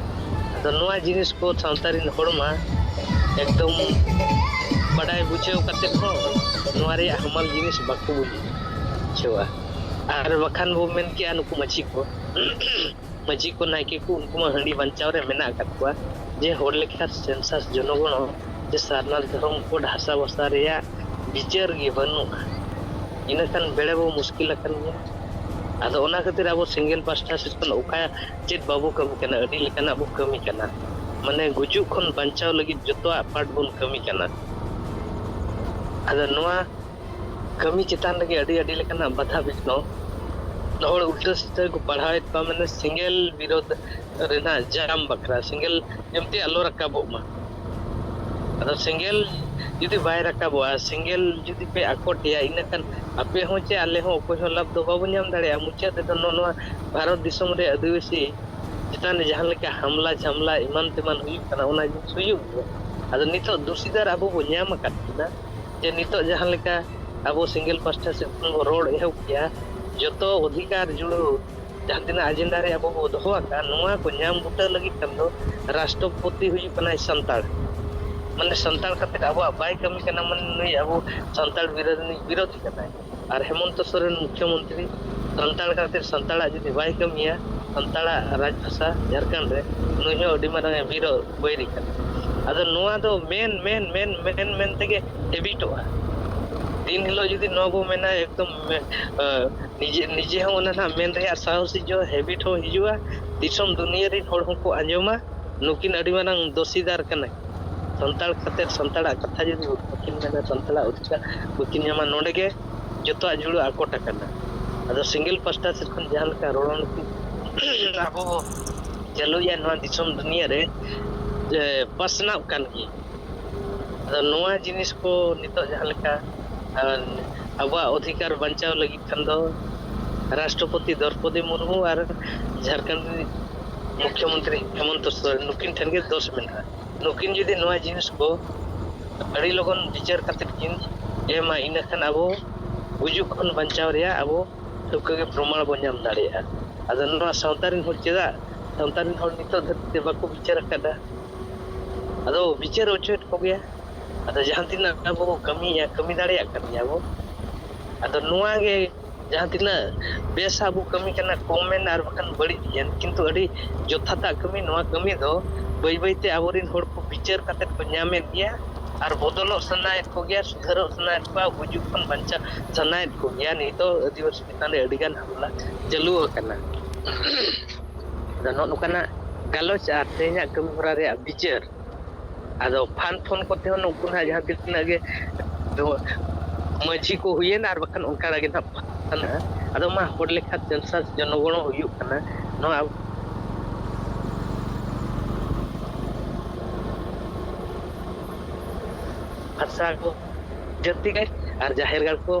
ᱟᱫᱚ ᱱᱚᱣᱟ ᱡᱤᱱᱤᱥ ᱠᱚ ᱥᱟᱶᱛᱟ ᱨᱮᱱ ᱦᱚᱲ ᱢᱟ ᱮᱠᱫᱚᱢ ᱵᱟᱰᱟᱭ ᱵᱩᱡᱷᱟᱹᱣ ᱠᱟᱛᱮᱫ ᱦᱚᱸ ᱱᱚᱣᱟ ᱨᱮᱭᱟᱜ ᱦᱟᱢᱟᱞ ᱡᱤᱱᱤᱥ ᱵᱟᱠᱚ ᱵᱩᱡᱷᱟᱹᱣᱟ᱾ ᱟᱨ ᱵᱟᱠᱷᱟᱱ ᱵᱚ ᱢᱮᱱ ᱠᱮᱜᱼᱟ, ᱱᱩᱠᱩ ᱢᱟᱹᱡᱷᱤ ᱠᱚ, ᱢᱟᱹᱡᱷᱤ ᱠᱚ, ᱱᱟᱭᱠᱮ ᱠᱚ, ᱩᱱᱠᱩ ᱢᱟ ᱦᱟᱺᱰᱤ ᱵᱟᱧᱪᱟᱣ ᱨᱮ ᱢᱮᱱᱟᱜ ᱟᱠᱟᱫ ᱠᱚᱣᱟ᱾ ᱡᱮ ᱦᱚᱲ ᱞᱮᱠᱷᱟ ᱥᱮᱱᱥᱟᱥ ᱡᱚᱱᱚᱜᱚᱬᱚ, ᱡᱮ ᱥᱟᱨᱱᱟ ᱫᱷᱚᱨᱚᱢ ᱠᱳᱰ ᱦᱟᱥᱟ ᱵᱷᱟᱥᱟ ᱨᱮᱭᱟᱜ ᱵᱤᱪᱟᱹᱨ ᱜᱮ ᱵᱟᱹᱱᱩᱜᱼᱟ᱾ ᱤᱱᱟᱹ ᱠᱷᱟᱱ ᱵᱮᱲᱮ ᱵᱚ ᱢᱩᱥᱠᱤᱞ ᱟᱠᱟᱱ ᱜᱮᱭᱟ᱾ ᱟᱫᱚ ᱚᱱᱟ ᱠᱷᱟᱹᱛᱤᱨ ᱟᱵᱚ ᱥᱮᱸᱜᱮᱞ ᱯᱟᱥᱴᱟ ᱥᱮᱫ ᱠᱷᱚᱱ ᱚᱠᱟ ᱪᱮᱫ ᱵᱟᱵᱚ ᱠᱟᱹᱢᱤ ᱠᱟᱱᱟ? ᱟᱹᱰᱤ ᱞᱮᱠᱟᱱᱟᱜ ᱵᱚ ᱠᱟᱹᱢᱤ ᱠᱟᱱᱟ᱾ ᱢᱟᱱᱮ ᱜᱩᱡᱩᱜ ᱠᱷᱚᱱ ᱵᱟᱧᱪᱟᱣ ᱞᱟᱹᱜᱤᱫ ᱡᱚᱛᱚᱣᱟᱜ ᱯᱟᱴ ᱵᱚᱱ ᱠᱟᱹᱢᱤ ᱠᱟᱱᱟ᱾ ᱟᱫᱚ ᱱᱚᱣᱟ ᱠᱟᱹᱢᱤ ᱪᱮᱛᱟᱱ ᱨᱮᱜᱮ ᱟᱹᱰᱤ ᱟᱹᱰᱤ ᱞᱮᱠᱟᱱᱟᱜ ᱵᱟᱫᱷᱟ ᱵᱤᱜᱷᱱᱚ᱾ ᱦᱚᱲ ᱩᱞᱴᱟᱹ ᱥᱤᱫᱷᱟᱹ ᱠᱚ ᱯᱟᱲᱦᱟᱣᱮᱫ ᱠᱚᱣᱟ, ᱢᱟᱱᱮ ᱥᱮᱸᱜᱮᱞ ᱵᱤᱨᱳᱫᱷ ᱨᱮᱱᱟᱜ ᱡᱟᱢ ᱵᱟᱠᱷᱨᱟ, ᱥᱮᱸᱜᱮᱞ ᱮᱢᱛᱮ ᱟᱞᱚ ᱨᱟᱠᱟᱵᱚᱜ ᱢᱟ᱾ ᱟᱫᱚ ᱥᱮᱸᱜᱮᱞ ᱡᱩᱫᱤ ᱵᱟᱭ ᱨᱟᱠᱟᱵᱚᱜᱼᱟ, ᱥᱮᱸᱜᱮᱞ ᱡᱩᱫᱤ ᱯᱮ ᱟᱠᱚᱴᱮᱭᱟ, ᱤᱱᱟᱹ ᱠᱷᱟᱱ ᱟᱯᱮ ᱦᱚᱸ ᱪᱮ ᱟᱞᱮ ᱦᱚᱸ ᱚᱠᱚᱭ ᱦᱚᱸ ᱞᱟᱵᱷ ᱫᱚ ᱵᱟᱵᱚᱱ ᱧᱟᱢ ᱫᱟᱲᱮᱭᱟᱜᱼᱟ᱾ ᱢᱩᱪᱟᱹᱫ ᱨᱮᱫᱚ ᱱᱚᱜᱼᱚ ᱱᱚᱣᱟ ᱵᱷᱟᱨᱚᱛ ᱫᱤᱥᱚᱢ ᱨᱮ ᱟᱹᱫᱤᱵᱟᱹᱥᱤ ᱪᱮᱛᱟᱱ ᱨᱮ ᱡᱟᱦᱟᱸ ᱞᱮᱠᱟ ᱦᱟᱢᱞᱟ ᱡᱷᱟᱢᱞᱟ ᱮᱢᱟᱱ ᱛᱮᱢᱟᱱ ᱦᱩᱭᱩᱜ ᱠᱟᱱᱟ, ᱚᱱᱟ ᱡᱤᱱᱤᱥ ᱦᱩᱭᱩᱜ ᱜᱮᱭᱟ᱾ ᱟᱫᱚ ᱱᱤᱛᱚᱜ ᱫᱩᱥᱤᱫᱟᱨ ᱟᱵᱚ ᱵᱚ ᱧᱟᱢ ᱟᱠᱟᱫ ᱠᱤᱱᱟ, ᱡᱮ ᱱᱤᱛᱚᱜ ᱡᱟᱦᱟᱸ ᱞᱮᱠᱟ ᱟᱵᱚ ᱥᱮᱸᱜᱮᱞ ᱯᱟᱥᱴᱟ ᱥᱮᱫ ᱠᱷᱚᱱ ᱵᱚ ᱨᱚᱲ ᱮᱦᱚᱵ ᱠᱮᱜᱼᱟ, ᱡᱚᱛᱚ ᱚᱫᱷᱤᱠᱟᱨ ᱡᱩᱲᱩ ᱡᱟᱦᱟᱸ ᱛᱤᱱᱟᱹᱜ ᱟᱡᱮᱱᱰᱟ ᱨᱮ ᱟᱵᱚ ᱵᱚ ᱫᱚᱦᱚ ᱟᱠᱟᱫ, ᱱᱚᱣᱟ ᱠᱚ ᱧᱟᱢ ᱵᱩᱴᱟᱹ ᱞᱟᱹᱜᱤᱫ ᱠᱷᱟᱱ ᱫᱚ ᱨᱟᱥᱴᱨᱚᱯᱚᱛᱤ ᱦᱩᱭᱩᱜ ᱠᱟᱱᱟᱭ ᱥᱟᱱᱛᱟᱲ᱾ ᱢᱟᱱᱮ ᱥᱟᱱᱛᱟᱲ ᱠᱟᱛᱮ ᱟᱵᱚᱣᱟᱜ ᱵᱟᱭ ᱠᱟᱹᱢᱤ ᱠᱟᱱᱟ, ᱢᱟᱱᱮ ᱱᱩᱭ ᱟᱵᱚ ᱥᱟᱱᱛᱟᱲ ᱵᱤᱨᱳᱫᱷᱤ, ᱵᱤᱨᱳᱫᱷᱤ ᱠᱟᱱᱟᱭ᱾ ᱟᱨ ᱦᱮᱢᱚᱱᱛᱚ ᱥᱚᱨᱮᱱ ᱢᱩᱠᱷᱭᱚᱢᱚᱱᱛᱨᱤ ᱥᱟᱱᱛᱟᱲ ᱠᱷᱟᱹᱛᱤᱨ ᱥᱟᱱᱛᱟᱲᱟᱜ ᱡᱩᱫᱤ ᱵᱟᱭ ᱠᱟᱹᱢᱤᱭᱟ, ᱥᱟᱱᱛᱟᱲᱟᱜ ᱨᱟᱡᱽ ᱵᱷᱟᱥᱟ ᱡᱷᱟᱲᱠᱷᱚᱸᱰ ᱨᱮ, ᱱᱩᱭ ᱦᱚᱸ ᱟᱹᱰᱤ ᱢᱟᱨᱟᱝ ᱮ ᱵᱤᱨᱳ-, ᱵᱟᱹᱭᱨᱤ ᱠᱟᱱᱟ᱾ ᱟᱫᱚ ᱱᱚᱣᱟ ᱫᱚ ᱢᱮᱱ, ᱢᱮᱱ, ᱢᱮᱱ, ᱢᱮᱱ, ᱢᱮᱱ ᱛᱮᱜᱮ ᱦᱮᱵᱤᱴᱚᱜᱼᱟ᱾ ᱫᱤᱱ ᱦᱤᱞᱳᱜ ᱡᱩᱫᱤ ᱱᱚᱣᱟ ᱵᱚ ᱢᱮᱱᱟ, ᱮᱠᱫᱚᱢ, ᱮ, ᱱᱤᱡᱮ, ᱱᱤᱡᱮ ᱦᱚᱸ ᱚᱱᱟ ᱱᱟᱜ ᱢᱮᱱ ᱨᱮᱭᱟᱜ ᱥᱟᱦᱚᱥ ᱦᱤᱡᱩᱜᱼᱟ, ᱦᱮᱵᱤᱴ ᱦᱚᱸ ᱦᱤᱡᱩᱜᱼᱟ, ᱫᱤᱥᱚᱢ ᱫᱩᱱᱤᱭᱟᱹ ᱨᱮᱱ ᱦᱚᱲ ᱦᱚᱸᱠᱚ ᱟᱸᱡᱚᱢᱟ, ᱱᱩᱠᱤᱱ ᱟᱹᱰᱤ ᱢᱟᱨᱟᱝ ᱫᱚᱥᱤᱫᱟᱨ ᱠᱟᱱᱟ᱾ ᱥᱟᱱᱛᱟᱲ ᱠᱟᱛᱮ ᱥᱟᱱᱛᱟᱲᱟᱜ ᱠᱟᱛᱷᱟ ᱡᱩᱫᱤ ᱵᱟᱹᱠᱤᱱ ᱢᱮᱱᱟ, ᱥᱟᱱᱛᱟᱲᱟᱜ ᱚᱫᱷᱤᱠᱟᱨ ᱵᱟᱹᱠᱤᱱ ᱧᱟᱢᱟ, ᱱᱚᱰᱮ ᱜᱮ ᱡᱚᱛᱚᱣᱟᱜ ᱡᱩᱲᱩ ᱟᱠᱚᱴ ᱟᱠᱟᱱᱟ᱾ ᱟᱫᱚ ᱥᱮᱸᱜᱮᱞ ᱯᱟᱥᱴᱟ ᱥᱮᱫ ᱠᱷᱚᱱ ᱡᱟᱦᱟᱸ ᱞᱮᱠᱟ ᱨᱚᱲ ᱟᱵᱚ ᱵᱚ ᱪᱟᱹᱞᱩᱭᱟ ᱱᱚᱣᱟ ᱫᱤᱥᱚᱢ ᱫᱩᱱᱤᱭᱟᱹ ᱨᱮ, ᱡᱮ ᱯᱟᱥᱱᱟᱣ ᱠᱟᱱ ᱜᱮ᱾ ᱟᱫᱚ ᱱᱚᱣᱟ ᱡᱤᱱᱤᱥ ᱠᱚ ᱱᱤᱛᱚᱜ ᱡᱟᱦᱟᱸ ᱞᱮᱠᱟ, ᱟᱨ ᱟᱵᱚᱣᱟᱜ ᱚᱫᱷᱤᱠᱟᱨ ᱵᱟᱧᱪᱟᱣ ᱞᱟᱹᱜᱤᱫ ᱠᱷᱟᱱ ᱫᱚ ᱨᱟᱥᱴᱨᱚᱯᱚᱛᱤ ᱫᱨᱚᱣᱯᱚᱫᱤ ᱢᱩᱨᱢᱩ ᱟᱨ ᱡᱷᱟᱲᱠᱷᱚᱸᱰ ᱨᱤᱱᱤᱡ ᱢᱩᱠᱷᱭᱚᱢᱚᱱᱛᱨᱤ ᱦᱮᱢᱚᱱᱛᱚ ᱥᱚᱨᱮᱱ, ᱱᱩᱠᱤᱱ ᱴᱷᱮᱱ ᱜᱮ ᱫᱳᱥ ᱢᱮᱱᱟᱜᱼᱟ᱾ ᱱᱩᱠᱤᱱ ᱡᱩᱫᱤ ᱱᱚᱣᱟ ᱡᱤᱱᱤᱥ ᱠᱚ ᱟᱹᱰᱤ ᱞᱚᱜᱚᱱ ᱵᱤᱪᱟᱹᱨ ᱠᱟᱛᱮᱫ ᱠᱤᱱ ᱮᱢᱟ, ᱤᱱᱟᱹ ᱠᱷᱟᱱ ᱟᱵᱚ ᱜᱩᱡᱩᱜ ᱠᱷᱚᱱ ᱵᱟᱧᱪᱟᱣ ᱨᱮᱭᱟᱜ ᱟᱵᱚ ᱴᱷᱟᱹᱣᱠᱟᱹ ᱜᱮ ᱯᱨᱚᱢᱟᱬ ᱵᱚᱱ ᱧᱟᱢ ᱫᱟᱲᱮᱭᱟᱜᱼᱟ᱾ ᱟᱫᱚ ᱱᱚᱣᱟ ᱥᱟᱶᱛᱟ ᱨᱮᱱ ᱦᱚᱲ ᱪᱮᱫᱟᱜ, ᱥᱟᱶᱛᱟ ᱨᱮᱱ ᱦᱚᱲ ᱱᱤᱛᱚᱜ ᱫᱷᱟᱹᱵᱤᱡ ᱛᱮ ᱵᱟᱠᱚ ᱵᱤᱪᱟᱹᱨ ᱟᱠᱟᱫᱟ? ᱟᱫᱚ ᱵᱤᱪᱟᱹᱨ ᱦᱚᱪᱚᱭᱮᱫ ᱠᱚᱜᱮᱭᱟ᱾ ᱟᱫᱚ ᱡᱟᱦᱟᱸ ᱛᱤᱱᱟᱹᱜ ᱟᱵᱚ ᱵᱚ ᱠᱟᱹᱢᱤᱭᱮᱫᱼᱟ, ᱠᱟᱹᱢᱤ ᱫᱟᱲᱮᱭᱟᱜ ᱠᱟᱱ ᱜᱮᱭᱟ ᱵᱚ᱾ ᱟᱫᱚ ᱱᱚᱣᱟ ᱜᱮ ᱡᱟᱦᱟᱸ ᱛᱤᱱᱟᱹᱜ ᱵᱮᱥᱟᱜ ᱵᱚ ᱠᱟᱹᱢᱤ ᱠᱟᱱᱟ, ᱠᱚᱢ ᱢᱮᱱ ᱟᱨ ᱵᱟᱠᱷᱟᱱ ᱵᱟᱹᱲᱤᱡ ᱜᱮᱭᱟ, ᱠᱤᱱᱛᱩ ᱟᱹᱰᱤ ᱡᱚᱛᱷᱟᱛᱟᱜ ᱠᱟᱹᱢᱤ, ᱱᱚᱣᱟ ᱠᱟᱹᱢᱤ ᱫᱚ ᱵᱟᱹᱭ ᱵᱟᱹᱭ ᱛᱮ ᱟᱵᱚᱨᱮᱱ ᱦᱚᱲ ᱠᱚ ᱵᱤᱪᱟᱹᱨ ᱠᱟᱛᱮᱫ ᱠᱚ ᱧᱟᱢᱮᱫ ᱜᱮᱭᱟ᱾ ᱟᱨ ᱵᱚᱫᱚᱞᱚᱜ ᱥᱟᱱᱟᱭᱮᱫ ᱠᱚᱜᱮᱭᱟ, ᱥᱩᱫᱷᱟᱹᱨᱚᱜ ᱥᱟᱱᱟᱭᱮᱫ ᱠᱚᱣᱟ, ᱜᱩᱡᱩᱜ ᱠᱷᱚᱱ ᱵᱟᱧᱪᱟᱣ ᱥᱟᱱᱟᱭᱮᱫ ᱠᱚᱜᱮᱭᱟ᱾ ᱱᱤᱛᱚᱜ ᱟᱹᱫᱤᱵᱟᱹᱥᱤ ᱪᱮᱛᱟᱱ ᱨᱮ ᱟᱹᱰᱤᱜᱟᱱ ᱦᱟᱢᱞᱟ ᱪᱟᱹᱞᱩ ᱟᱠᱟᱱᱟ᱾ ᱟᱫᱚ ᱱᱚᱜᱼᱚ ᱱᱚᱝᱠᱟᱱᱟᱜ ᱜᱟᱞᱚᱪ ᱟᱨ ᱛᱮᱦᱮᱧᱟᱜ ᱠᱟᱹᱢᱤ ᱦᱚᱨᱟ ᱨᱮᱭᱟᱜ ᱵᱤᱪᱟᱹᱨ, ᱟᱫᱚ ᱯᱷᱟᱱ ᱯᱷᱳᱱ ᱠᱚᱛᱮ ᱦᱚᱸ ᱱᱩᱠᱩ ᱱᱟᱦᱟᱜ ᱡᱟᱦᱟᱸ ᱛᱤᱱᱟᱹᱜ ᱜᱮ ᱢᱟᱹᱡᱷᱤ ᱠᱚ ᱦᱩᱭᱮᱱ ᱟᱨ ᱵᱟᱠᱷᱟᱱ ᱚᱱᱠᱟ ᱜᱮ ᱱᱟᱦᱟᱜ ᱯᱷᱟᱱ ᱠᱟᱱᱟ᱾ ᱟᱫᱚ ᱢᱟ ᱦᱚᱲ ᱞᱮᱠᱷᱟ ᱥᱮᱱᱥᱟᱥ ᱡᱚᱱᱚᱜᱚᱬᱚ ᱦᱩᱭᱩᱜ ᱠᱟᱱᱟ, ᱱᱚᱣᱟ ᱵᱷᱟᱥᱟ ᱠᱚ ᱡᱟᱹᱛᱤ ᱜᱮ ᱟᱨ ᱡᱟᱦᱮᱨ ᱜᱟᱲ ᱠᱚ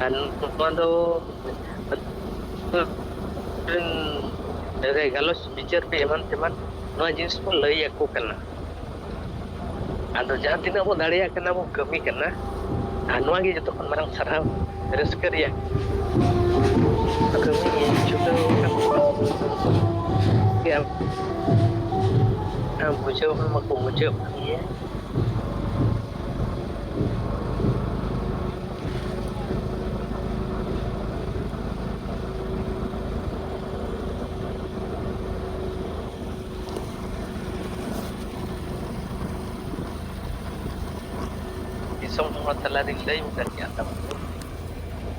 ᱟᱨ ᱱᱚᱣᱟ ᱫᱚ ᱨᱮ ᱜᱟᱞᱚᱪ ᱵᱤᱪᱟᱹᱨ ᱯᱮ ᱮᱢᱟᱱ ᱛᱮᱢᱟᱱ ᱱᱚᱣᱟ ᱡᱤᱱᱤᱥ ᱵᱚᱱ ᱞᱟᱹᱭ ᱟᱠᱚ ᱠᱟᱱᱟ᱾ ᱟᱫᱚ ᱡᱟᱦᱟᱸ ᱛᱤᱱᱟᱹᱜ ᱵᱚ ᱫᱟᱲᱮᱭᱟᱜ ᱠᱟᱱᱟ ᱵᱚ ᱠᱟᱹᱢᱤ ᱠᱟᱱᱟ, ᱟᱨ ᱱᱚᱣᱟ ᱜᱮ ᱡᱚᱛᱚ ᱠᱷᱚᱱ ᱢᱟᱨᱟᱝ ᱥᱟᱨᱦᱟᱣ ᱨᱟᱹᱥᱠᱟᱹ ᱨᱮᱭᱟᱜ ᱠᱟᱹᱢᱤ ᱪᱷᱩᱴᱟᱹᱣ ᱟᱠᱟᱱ ᱜᱮᱭᱟ᱾ ᱵᱩᱡᱷᱟᱹᱣ ᱦᱚᱲ ᱢᱟᱠᱚ ᱵᱩᱡᱷᱟᱹᱣ ᱠᱟᱱ ᱜᱮᱭᱟ᱾ ᱫᱤᱥᱚᱢ ᱦᱚᱲ ᱛᱟᱞᱟᱨᱤᱧ ᱞᱟᱹᱭ ᱟᱠᱟᱫ ᱜᱮᱭᱟ ᱛᱟᱵᱚᱱ᱾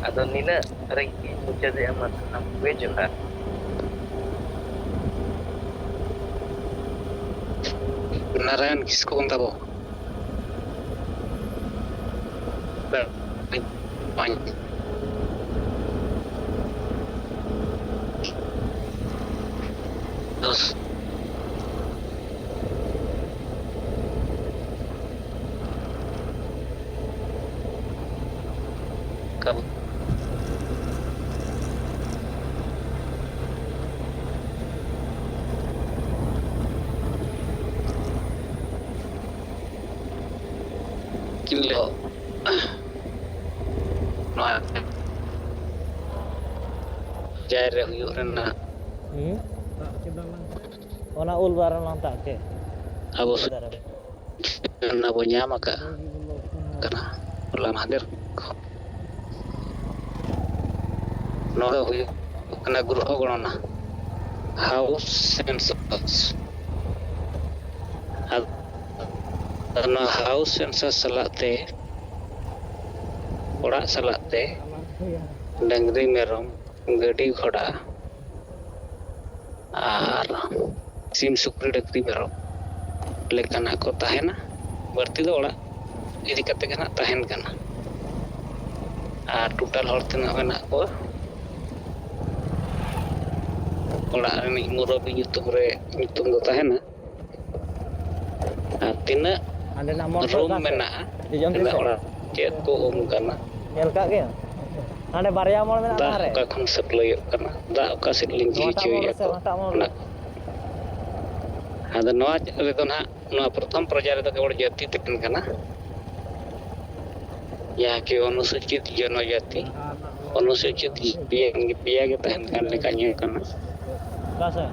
ᱟᱫᱚ ᱱᱤᱱᱟᱹᱜ ᱨᱮᱜᱮ ᱢᱩᱪᱟᱹᱫᱮᱜᱼᱟ, ᱢᱟ ᱥᱟᱱᱟᱢ ᱠᱚᱜᱮ ᱡᱚᱦᱟᱨ᱾ ᱱᱟᱨᱟᱭᱚᱱ ᱠᱤᱥᱠᱩ ᱠᱟᱱ ᱛᱟᱵᱚ᱾ ᱠᱤᱱ ᱞᱟᱹᱭ ᱱᱚᱣᱟ ᱡᱟᱦᱮᱨ ᱨᱮ ᱦᱩᱭᱩᱜ ᱨᱮᱱᱟᱜ ᱦᱩᱸ? ᱚᱱᱟ ᱩᱞ ᱫᱟᱨᱮ ᱞᱟᱝ ᱛᱟᱜ ᱠᱮᱫ᱾ ᱟᱵᱚ ᱩᱞ ᱫᱟᱨᱮ᱾ ᱚᱱᱟ ᱵᱚ ᱧᱟᱢ ᱟᱠᱟᱫ ᱠᱟᱱᱟ᱾ ᱦᱚᱞᱟ ᱢᱟᱦᱫᱮᱨ ᱠᱷᱚᱱ᱾ ᱱᱚᱣᱟ ᱫᱚ ᱦᱩᱭᱩᱜ ᱠᱟᱱᱟ ᱜᱨᱚᱦᱚ ᱜᱚᱬᱚᱱᱟ᱾ House census. ᱟᱨ ᱚᱱᱟ house census ᱥᱟᱞᱟᱜ ᱛᱮ, ᱚᱲᱟᱜ ᱥᱟᱞᱟᱜ ᱛᱮ, ᱰᱟᱹᱝᱨᱤ, ᱢᱮᱨᱚᱢ, ᱜᱟᱹᱰᱤ, ᱜᱷᱚᱲᱟ ᱟᱨ ᱥᱤᱢ, ᱥᱩᱠᱨᱤ, ᱰᱟᱹᱝᱨᱤ, ᱢᱮᱨᱚᱢ ᱞᱮᱠᱟᱱᱟᱜ ᱠᱚ ᱛᱟᱦᱮᱱᱟ᱾ ᱵᱟᱹᱲᱛᱤ ᱫᱚ ᱚᱲᱟᱜ ᱤᱫᱤ ᱠᱟᱛᱮ ᱜᱮ ᱱᱟᱜ ᱛᱟᱦᱮᱱ ᱠᱟᱱᱟ᱾ ᱟᱨ total ᱦᱚᱲ ᱛᱤᱱᱟᱹᱜ ᱢᱮᱱᱟᱜ ᱠᱚᱣᱟ, ᱚᱲᱟᱜ ᱨᱤᱱᱤᱡ ᱢᱩᱨᱟᱹᱵᱤ ᱧᱩᱛᱩᱢ ᱨᱮ ᱧᱩᱛᱩᱢ ᱫᱚ ᱛᱟᱦᱮᱱᱟ᱾ ᱟᱨ ᱛᱤᱱᱟᱹᱜ ᱦᱟᱸᱰᱮᱱᱟᱜ ᱢᱚᱴᱚᱨ room ᱫᱟᱜ ᱛᱮ ᱢᱮᱱᱟᱜᱼᱟ, ᱦᱤᱡᱩᱜ ᱛᱤᱱᱟᱹᱜ ᱛᱮ ᱚᱲᱟᱜ, ᱪᱮᱫ ᱠᱚ ᱩᱢ ᱠᱟᱱᱟ᱾ ᱧᱮᱞ ᱠᱟᱜ ᱜᱮᱭᱟ? ᱦᱟᱸᱰᱮ ᱵᱟᱨᱭᱟ ᱢᱚᱲ ᱢᱮᱱᱟᱜᱼᱟ ᱫᱟᱜ ᱞᱟᱦᱟ ᱨᱮ᱾ ᱚᱠᱟ ᱠᱷᱚᱱ supplyᱚᱜ ᱠᱟᱱᱟ, ᱫᱟᱜ ᱚᱠᱟ ᱥᱮᱫ ᱞᱤᱸᱡᱤ ᱱᱚᱣᱟᱴᱟᱜ ᱢᱚᱲ ᱦᱚᱪᱚᱭᱮᱫᱼᱟ ᱥᱮ ᱠᱚ, ᱦᱟᱱᱟᱴᱟᱜ ᱢᱚᱲ ᱚᱱᱟ ᱨᱮ? ᱠᱚ᱾ ᱟᱫᱚ ᱱᱚᱣᱟ ᱨᱮᱫᱚ ᱱᱟᱦᱟᱜ, ᱱᱚᱣᱟ ᱯᱨᱚᱛᱷᱚᱢ ᱯᱨᱚᱡᱟ ᱨᱮᱫᱚ ᱠᱮᱵᱚᱞ ᱡᱟᱹᱛᱤ ᱛᱟᱦᱮᱱ ᱠᱟᱱᱟ, ᱡᱟᱦᱟᱸ ᱠᱤ ᱚᱱᱩᱥᱩᱪᱤᱛ ᱡᱚᱱᱚᱡᱟᱛᱤ, ᱚᱱᱩᱥᱩᱪᱤᱛ ᱯᱮᱭᱟ, ᱯᱮᱭᱟ ᱜᱮ ᱛᱟᱦᱮᱱ ᱠᱟᱱ ᱞᱮᱠᱟ ᱧᱮᱞ ᱠᱟᱱᱟ᱾ ᱚᱠᱟ ᱥᱮᱫ?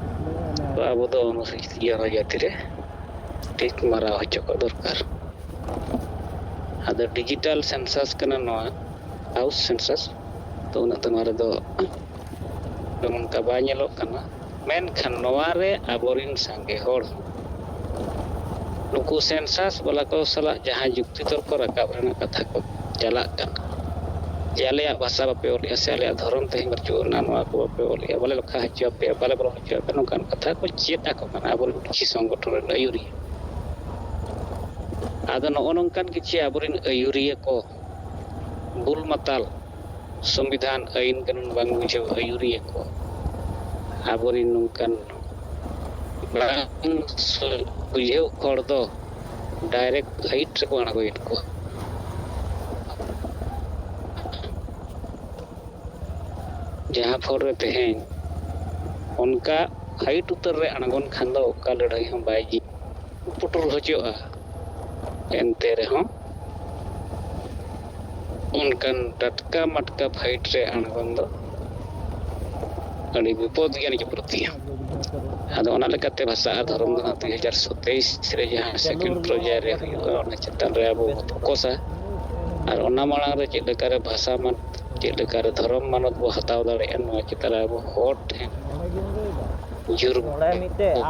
ᱛᱚ ᱟᱵᱚ ᱫᱚ ᱚᱱᱩᱥᱩᱪᱤᱛ ᱡᱚᱱᱚᱡᱟᱛᱤ ᱨᱮ ᱴᱷᱤᱠ ᱢᱟᱨᱟᱣ ᱦᱚᱪᱚ ᱠᱚ ᱫᱚᱨᱠᱟᱨ᱾ ᱟᱫᱚ digital census ᱠᱟᱱᱟ ᱱᱚᱣᱟ, house census, ᱛᱚ ᱩᱱᱟᱹᱜ ᱫᱚ ᱱᱚᱣᱟ ᱨᱮᱫᱚ ᱚᱱᱠᱟ ᱵᱟᱭ ᱧᱮᱞᱚᱜ ᱠᱟᱱᱟ᱾ ᱢᱮᱱᱠᱷᱟᱱ ᱱᱚᱣᱟ ᱨᱮ ᱟᱵᱚᱨᱤᱱ ᱥᱟᱸᱜᱮ ᱦᱚᱲ ᱱᱩᱠᱩ census ᱵᱟᱞᱟ ᱠᱚ ᱥᱟᱞᱟᱜ ᱡᱟᱦᱟᱸ ᱡᱩᱠᱛᱤ ᱛᱚᱨᱠᱚ ᱨᱟᱠᱟᱵ ᱨᱮᱱᱟᱜ ᱠᱟᱛᱷᱟ ᱠᱚ ᱪᱟᱞᱟᱜ ᱠᱟᱱᱟ, ᱡᱮ ᱟᱞᱮᱭᱟᱜ ᱵᱷᱟᱥᱟ ᱵᱟᱯᱮ ᱚᱞᱮᱜᱼᱟ ᱥᱮ ᱟᱞᱮᱭᱟᱜ ᱫᱷᱚᱨᱚᱢ ᱛᱮᱦᱮᱧ ᱵᱟᱹᱪᱩᱜ ᱟᱱᱟ, ᱱᱚᱣᱟ ᱠᱚ ᱵᱟᱯᱮ ᱚᱞᱮᱜᱼᱟ, ᱵᱟᱞᱮ ᱞᱮᱠᱷᱟ ᱦᱚᱪᱚ ᱟᱯᱮᱭᱟ, ᱵᱟᱞᱮ ᱵᱚᱞᱚ ᱦᱚᱪᱚ ᱟᱯᱮᱭᱟ, ᱱᱚᱝᱠᱟᱱ ᱠᱟᱛᱷᱟ ᱠᱚ ᱪᱮᱫ ᱟᱠᱚ ᱠᱟᱱᱟ ᱟᱵᱚᱨᱮᱱ ᱠᱤᱪᱷᱩ ᱥᱚᱝᱜᱚᱴᱷᱚᱱ ᱨᱮᱱ ᱟᱹᱭᱩᱨᱤᱭᱟᱹ᱾ ᱟᱫᱚ ᱱᱚᱜᱼᱚ ᱱᱚᱝᱠᱟᱱ ᱠᱤᱪᱷᱩ ᱟᱵᱚᱨᱮᱱ ᱟᱹᱭᱩᱨᱤᱭᱟᱹ ᱠᱚ ᱵᱩᱞ ᱢᱟᱛᱟᱞ, ᱥᱚᱝᱵᱤᱫᱷᱟᱱ, ᱟᱹᱭᱤᱱ ᱠᱟᱹᱱᱩᱱ ᱵᱟᱝ ᱵᱩᱡᱷᱟᱹᱣ ᱟᱹᱭᱩᱨᱤᱭᱟᱹ ᱠᱚ, ᱟᱵᱚᱨᱮᱱ ᱱᱚᱝᱠᱟᱱ ᱵᱟᱝ ᱥᱩ-, ᱵᱩᱡᱷᱟᱹᱣ ᱦᱚᱲ ᱫᱚ direct fight ᱨᱮᱠᱚ ᱟᱬᱜᱚᱭᱮᱫ ᱠᱚᱣᱟ᱾ ᱡᱟᱦᱟᱸ ᱯᱷᱚᱨ ᱨᱮ ᱛᱮᱦᱮᱧ ᱚᱱᱠᱟ fight ᱩᱛᱟᱹᱨ ᱨᱮ ᱟᱬᱜᱚᱱ ᱠᱷᱟᱱ ᱫᱚ ᱚᱠᱟ ᱞᱟᱹᱲᱦᱟᱹᱭ ᱦᱚᱸ ᱵᱟᱭ ᱡᱤ-, ᱯᱩᱴᱩᱨ ᱦᱚᱪᱚᱜᱼᱟ᱾ ᱮᱱᱛᱮ ᱨᱮᱦᱚᱸ ᱚᱱᱠᱟᱱ ᱴᱟᱴᱠᱟ ᱢᱟᱴᱠᱟ fight ᱨᱮ ᱟᱬᱜᱚᱱ ᱫᱚ ᱟᱹᱰᱤ ᱵᱤᱯᱚᱫ ᱜᱮᱭᱟ ᱱᱤᱡᱮ ᱯᱨᱚᱛᱤ᱾ ᱟᱫᱚ ᱚᱱᱟ ᱞᱮᱠᱟᱛᱮ ᱵᱷᱟᱥᱟ ᱟᱨ ᱫᱷᱚᱨᱚᱢ ᱫᱚ ᱱᱟᱦᱟᱜ ᱫᱩᱭ ᱦᱟᱡᱟᱨ ᱥᱟᱛᱟᱭᱤᱥ ᱨᱮ ᱡᱟᱦᱟᱸ second ᱯᱨᱚᱡᱟ ᱨᱮ ᱦᱩᱭᱩᱜᱼᱟ, ᱚᱱᱟ ᱪᱮᱛᱟᱱ ᱨᱮ ᱟᱵᱚ ᱵᱚ ᱯᱷᱳᱠᱚᱥᱟ᱾ ᱟᱨ ᱚᱱᱟ ᱢᱟᱲᱟᱝ ᱨᱮ ᱪᱮᱫ ᱞᱮᱠᱟᱨᱮ ᱵᱷᱟᱥᱟ ᱢᱟᱱ, ᱪᱮᱫ ᱞᱮᱠᱟᱨᱮ ᱫᱷᱚᱨᱚᱢ ᱢᱟᱱᱚᱛ ᱵᱚ ᱦᱟᱛᱟᱣ ᱫᱟᱲᱮᱭᱟᱜᱼᱟ, ᱱᱚᱣᱟ ᱪᱮᱛᱟᱱ ᱨᱮ ᱟᱵᱚ ᱦᱚᱲ ᱴᱷᱮᱱ ᱡᱳᱨ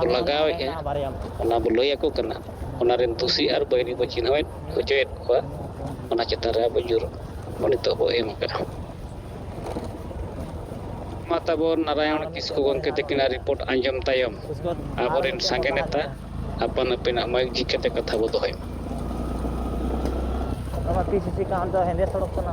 ᱵᱚ ᱞᱟᱜᱟᱣᱮᱫᱼᱟ᱾ ᱚᱱᱟ ᱵᱚ ᱞᱟᱹᱭ ᱟᱠᱚ ᱠᱟᱱᱟ᱾ ᱚᱱᱟ ᱨᱮᱱ ᱫᱩᱥᱤ ᱟᱨ ᱵᱟᱹᱭᱨᱤ ᱵᱚ ᱪᱤᱱᱦᱟᱹᱣᱮᱫ ᱦᱚᱪᱚᱭᱮᱫ ᱠᱚᱣᱟ᱾ ᱚᱱᱟ ᱪᱮᱛᱟᱱ ᱨᱮ ᱟᱵᱚ ᱡᱳᱨ ᱵᱚ ᱱᱤᱛᱚᱜ ᱵᱚ ᱮᱢ ᱟᱠᱟᱫᱟ᱾ ᱢᱟ ᱛᱟᱵᱚᱱ ᱱᱟᱨᱟᱭᱚᱬ ᱠᱤᱥᱠᱩ ᱜᱚᱢᱠᱮ ᱛᱟᱹᱠᱤᱱᱟᱜ ᱨᱤᱯᱳᱨᱴ ᱟᱸᱡᱚᱢ ᱛᱟᱭᱚᱢ ᱟᱵᱚᱨᱮᱱ ᱥᱟᱸᱜᱮ ᱱᱮᱛᱟ ᱟᱯᱟᱱ ᱟᱹᱯᱤᱱᱟᱜ ᱢᱟᱹᱭᱤᱠ ᱡᱷᱤᱡ ᱠᱟᱛᱮ ᱠᱟᱛᱷᱟ ᱵᱚ ᱫᱚᱦᱚᱭ ᱢᱟ᱾ ᱚᱱᱟ ᱯᱤ ᱥᱤ ᱥᱤ ᱠᱟᱱ ᱫᱚ ᱦᱮᱸᱫᱮ ᱥᱚᱲᱚᱠ ᱠᱟᱱᱟ᱾